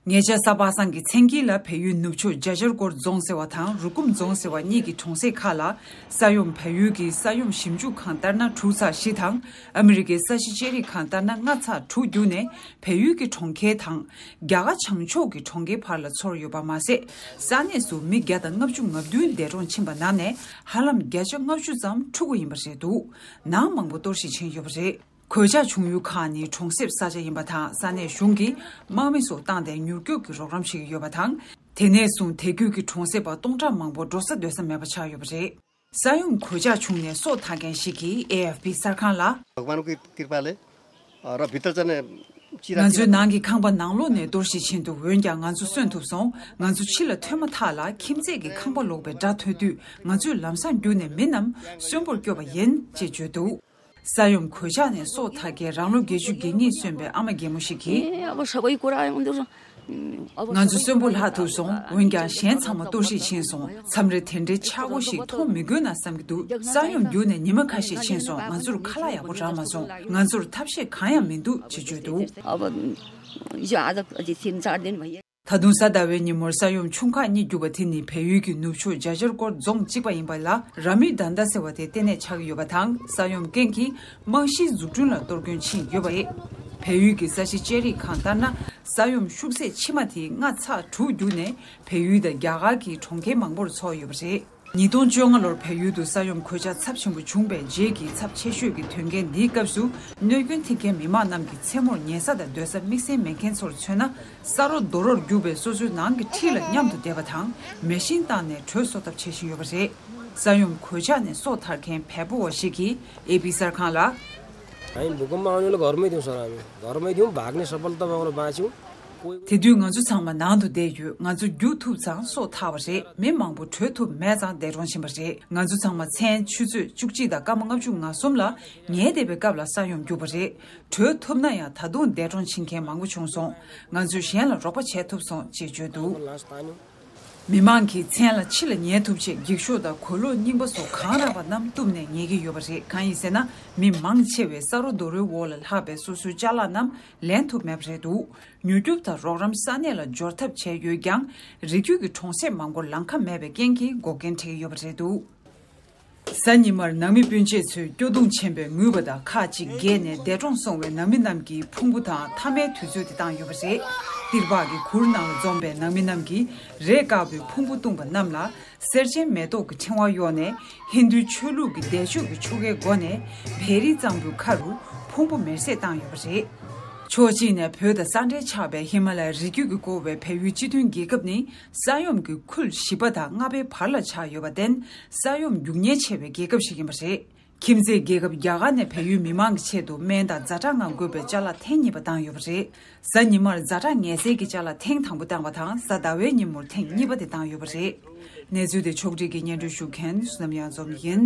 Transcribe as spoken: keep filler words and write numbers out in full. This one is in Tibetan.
ཉེ་ཆར་གཟའ་པ་སངས་ཀྱི་མཚན་དཀྱིལ་ལ་བལ་ཡུལ་ནུབ་ཕྱོགས་ཇ་ཇར་ཀོར་རྫོང་ཟེར་བ་དང་རུ་ཀུམ་རྫོང་ཟེར་བ་གཉིས་ཀྱི་གྲོང་གསེབ་ཁག་ལ། ས་ཡོམ། བལ་ཡུལ་གྱི་ས་ཡོམ་ཞིབ་འཇུག་ཁང་ལྟར་ན་དྲུག་ཚེག་བཞི་དང་། ཨ་མི་རི་ཀའི་ས་གཞི་དཔྱད་རིག་ཁང་ལྟར་ན་ལྔ་ཚེག་དྲུག་བརྒྱུད་ནས་བལ་ཡུལ་གྱི་གྲོང་ཁྱེར་དང་། རྒྱ་གར་བྱང་ཕྱོགས་ཀྱི་གྲོང་ཁྱེར་བར་ལ་ཚོར་ཡོད་པ་མ་ཟད། ས་གནས་སུ་མི་བརྒྱ་དང་ལྔ་བཅུ་ང་བདུན་འདས་གྲོངས་ཕྱིན་པ་ནང་ནས་ཧ་ལམ་བརྒྱ་ཆ་ལྔ་བཅུ་ཙམ་ཕྲུ་གུ་ཡིན་པ་རེད་འདུག། ནང་མང་པོ་གཏོར་བཤིག་ཕྱིན་ཡོད་པ་རེད། གོད་ཆག་བྱུང་ཡུལ་ཁག་ནི་གྲོང་གསེབ་ས་ཆ་ཡིན་པ་དང་། ས་གནས་གཞུང་གིས་དམག་མི་སོགས་བཏང་སྟེ་མྱུར་སྐྱོབ་ཀྱི་རོགས་རམ་བྱེད་ཀྱི་ཡོད་པ་དང་། དེ་ནས་བཟུང་དེ་ཁུལ་གྱི་གྲོང་གསེབ་པ་སྟོང་ཕྲག་མང་པོ་འགྲོ་ས་སྡོད་ས་མེད་པ་ཆགས་ཡོད་པ་རེད། ས་ཡོམ་གོད་ཆག་བྱུང་ནས་སོ་ཐར་མཁན་ཞིག་གིས་ཨེ་ཨེཕ་པི་གསར་ཁང་ལ། भगवानको कृपाले र भित्र चाहिँ चिरा ང་ཚོའི་ནང་གི་ཁང་པ་ནང་ལོགས་ནས་གཏོར་བཤིག་ཕྱིན་འདུག། འོན་ཀྱང་ང་ཚོ་གསོན་ཐུབ་སོང་། ང་ཚོ་ཕྱི་ལ་ཐོན་མ་ཐག་ལ་ཁྱིམ་མཚེས་ཀྱི་ཁང་པ་ལོག་པའི་སྒྲ་ཐོས་དུས། ང་ཚོས་ལམ་སང་བརྒྱུགས་ནས་མི་རྣམས་གསོན་པོར་སྐྱོབ་པ་ཡིན་ཅེས་བརྗོད་འདུག། ས་ཡོམ་གོད་ཆག་ནས་སྲོག་ཐར་མཁན་རང་ལོ་བརྒྱད་ཅུ་གྱ་གཉིས་སོན་པའི་ཨ་མ་རྒན་མོ་ཞིག་གིས། ཨེ། ཨ་ཕ་ས་གོ་ཡི་ཀོ་ར་ཡོང་འདུག་སོང་། ཨ་ཕ་ང་ཚོ་གསོན་པོ་ལྷག་ཐུབ་སོང་། འོན་ཀྱང་གཞན་ཚང་མ་གཏོར་བཤིག་ཕྱིན་སོང་། མཚམས་རེ་དེ་འདྲའི་ཆག་སྒོ་ཞིག་མཐོང་མི་དགོས་ན་བསམ་གྱི་འདུག། ས་ཡོམ་བརྒྱུགས་ནས་ཉི་མ་ཁ་ཤས་ཕྱིན་སོང་། ང་ཚོར་ཁ་ལག་ཡག་པོ་རག་མ་སོང་། ང་ཚོར་ཐབས་ཤེས་གང་ཡང་མི་འདུག་ཅེས་བརྗོད་འདུག། ཨ་ཕ་ཡ་ཨ་ད་ཅི་སིན་ཚར་དེ་མ་ཡ། ད་དུང་གཟའ་ཟླ་བའི་ཉིན་མོར་ས་ཡོམ་ཆུང་ཁག་གཉིས་བརྒྱུགས་པ་དེ་ནི་བལ་ཡུལ་གྱི་ནུབ་ཕྱོགས་ཇ་ཇར་ཀོར་རྫོང་གཅིག་པ་ཡིན་པ་ལ་ར་མི་དཱན་ད་ཟེར་བ་དེ་ལྟེ་གནས་ཆགས་ཀྱི་ཡོད་པ་དང་། ས་ཡོམ་རྐྱེན་གྱིས་རྨང་གཞིའི་འཛུགས་སྐྲུན་ལ་གཏོར་སྐྱོན་ཕྱིན་ཡོད་པ་རེད། བལ་ཡུལ་གྱི་ས་གཞི་དཔྱད་རིག་ཁང་ལྟར་ན། ས་ཡོམ་ཤུགས་ཚད་ཆེ་མ་དེ་ལྔ་ཚེག་དྲུག་བརྒྱུད་ནས་བལ་ཡུལ་དང་རྒྱ་གར་གྱི་གྲོང་ཁྱེར་མང་པོར་ཚོར་ཡོད་པ་རེད། ཉིས་སྟོང་བཅོ་ལྔ་ལོར་བལ་ཡུལ་དུ་ས་ཡོམ་གོད་ཆག་ཚབས་ཆེན་པོ་བྱུང་བའི་རྗེས་ཀྱི་ཚབས་ཆེ་ཤོས་ཀྱི་དོན་རྐྱེན་འདིའི་སྐབས་སུ། གནོད་སྐྱོན་ཐེབས་མཁན་མི་མང་རྣམས་ཀྱི་མཚན་མོར་ཉལ་ས་དང་སྡོད་ས་དམིགས་བསལ་མེད་མཁན་ཚོར་མཚོན་ན། ས་རོ་རྡོ་རོར་གྱུར་པའི་སོ་སོའི་ནང་གི་འཁྲིས་ལ་མཉམ་དུ་བསྡད་པ་དང་། མེ་ཤིང་བཏང་ནས་དྲོད་གསོ་ཐབས་བྱེད་བཞིན་ཡོད་པ་རེད། ས་ཡོམ་གོད་ཆག་ནས་སྲོག་ཐར་མཁན་བལ་པོ་བ་ཞིག་གིས་ཨེ་པི་གསར་ཁང་ལ། हामी भूकम्प आउनुले घरमै थियौँ सर। हामी घरमै थियौँ, भाग्ने सफलता पाउनु पाएको छौँ। དེ་དུས་ང་ཚོ་ཚང་མ་ནང་དུ་བསྡད་ཡོད། ང་ཚོ་རྒྱུག་ཐུབ་ཙང་སྲོག་ཐར་བ་རེད། མི་མང་པོ་བྲོས་ཐུབ་མེད་ཙང་འདས་གྲོངས་ཕྱིན་པ་རེད། ང་ཚོ་ཚང་མ་མཚན་ཆུ་ཚོད་བཅུ་གཅིག་དང་སྐར་མ་ལྔ་བཅུ་ང་གསུམ་ལ་ཉལ་བསྡད་པའི་སྐབས་ལ་ས་ཡོམ་རྒྱུག་པ་རེད། བྲོས་ཐུབ་ན་ཡང་ད་དུང་འདས་གྲོངས་ཕྱིན་མཁན་མང་པོ་བྱུང་སོང་། ང་ཚོས་གཞན་ལ་རོགས་པ་བྱས་ཐུབ་སོང་ཅེས་བརྗོད་འདུག། མི་མང་གིས་མཚན་ལ་ཕྱི་ལ་ཉལ་ཐུབ་ཆེད་འགྱིག་ཤོག་དང་གོས་ལོག་རྙིང་པ་སོགས་གང་རག་པ་རྣམས་གཏུབས་ནས་ཉལ་གྱི་ཡོད་པ་རེད། གང་ཡིན་ཟེར་ན། མི་མང་ཆེ་བས་ས་རོ་རྡོ་རོའི་འོག་ལ་ལྷག་པའི་སོ་སོའི་ཅ་ལག་རྣམས་ལེན་ཐུབ་མེད་པ་རེད་འདུག། མྱུར་སྐྱོབ་དང་རོགས་རམ་ས་གནས་ལ་འབྱོར་ཐབས་བྱས་ཡོད་ཀྱང་། རི་རྒྱུད་ཀྱི་གྲོང་གསེབ་མང་པོར་ལམ་ཁ་མེད་པའི་རྐྱེན་གྱིས་འགོག་རྐྱེན་འཕྲད་ཀྱི་ཡོད་པ་རེད་འདུག། གཟའ་ཉི་མར་ནང་མི་སྤུན་མཆེད་ཚོས་སྐྱོ་གདུང་ཆེན་པོས་ངུས་པ་དང་ཁག་ཅིག་བརྒྱལ་ནས་འདས་གྲོངས་སོང་བའི་ནང་མི་རྣམས་ཀྱི་ཕུང་པོ་དང་མཐའ་མའི་དུས་ཚོད་དེ་བཏང་ཡོད་པ་རེད། ཏིར་པག་གི་གུར་ནང་ལ་འཛོམས་པའི་ནང་མི་རྣམས་ཀྱིས་རས་དཀར་པོའི་ཕུང་པོ་བཏུངས་པ་རྣམས་ལ་གསེར་ཆེན་མེ་ཏོག་གི་ཕྲེང་བ་གཡོགས་ནས། ཧིན་རྡུའི་ཆོས་ལུགས་ཀྱི་བཟླས་བརྗོད་ཀྱི་ཆོ་གའི་སྒོ་ནས་བེ་རི་གཙང་པོའི་ཁ་རུ་ཕུང་པོ་མེར་སྲེག་བཏང་ཡོད་པ་རེད། ཕྱོགས་གཅིག་ནས་བོད་དང་ས་འབྲེལ་ཆགས་པའི་ཧི་མ་ལ་ཡའི་རི་རྒྱུད་ཀྱིས་བསྐོར་བའི་བལ་ཡུལ་སྤྱི་མཐུན་རྒྱལ་ཁབ་ནི། ས་ཡོམ་གྱི་ཁུལ་བཞི་པ་དང་ལྔ་པའི་བར་ལ་ཆགས་ཡོད་པར་བརྟེན། ས་ཡོམ་མགྱོགས་ཉེན་ཆེ་བའི་རྒྱལ་ཁབ་ཞིག་ཡིན་པ་རེད། ཁྱིམ་མཚེས་རྒྱལ་ཁབ་རྒྱ་གར་ནས་བལ་ཡུལ་མི་མང་གི་ཆེད་དུ་སྨན་དང་ཛ་དྲག་ངང་དགོས་པའི་ཅ་ལག་ཐེངས་གཉིས་པ་བཏང་ཡོད་པ་རེད། གཟའ་ཉི་མར་ཛ་དྲག་ངལ་སེལ་གྱི་ཅ་ལག་ཐེངས་དང་པོ་བཏང་བ་དང་། གཟའ་ཟླ་བའི་ཉིན་མོར་ཐེངས་གཉིས་པ་དེ་བཏང་ཡོད་པ་རེད། གནས་ཚུལ་དེ་ཕྱོགས་སྒྲིག་གིས་སྙན་སྒྲོན་ཞུ་མཁན་བསོད་ནམས་གཡང་འཛོམས་ཡིན།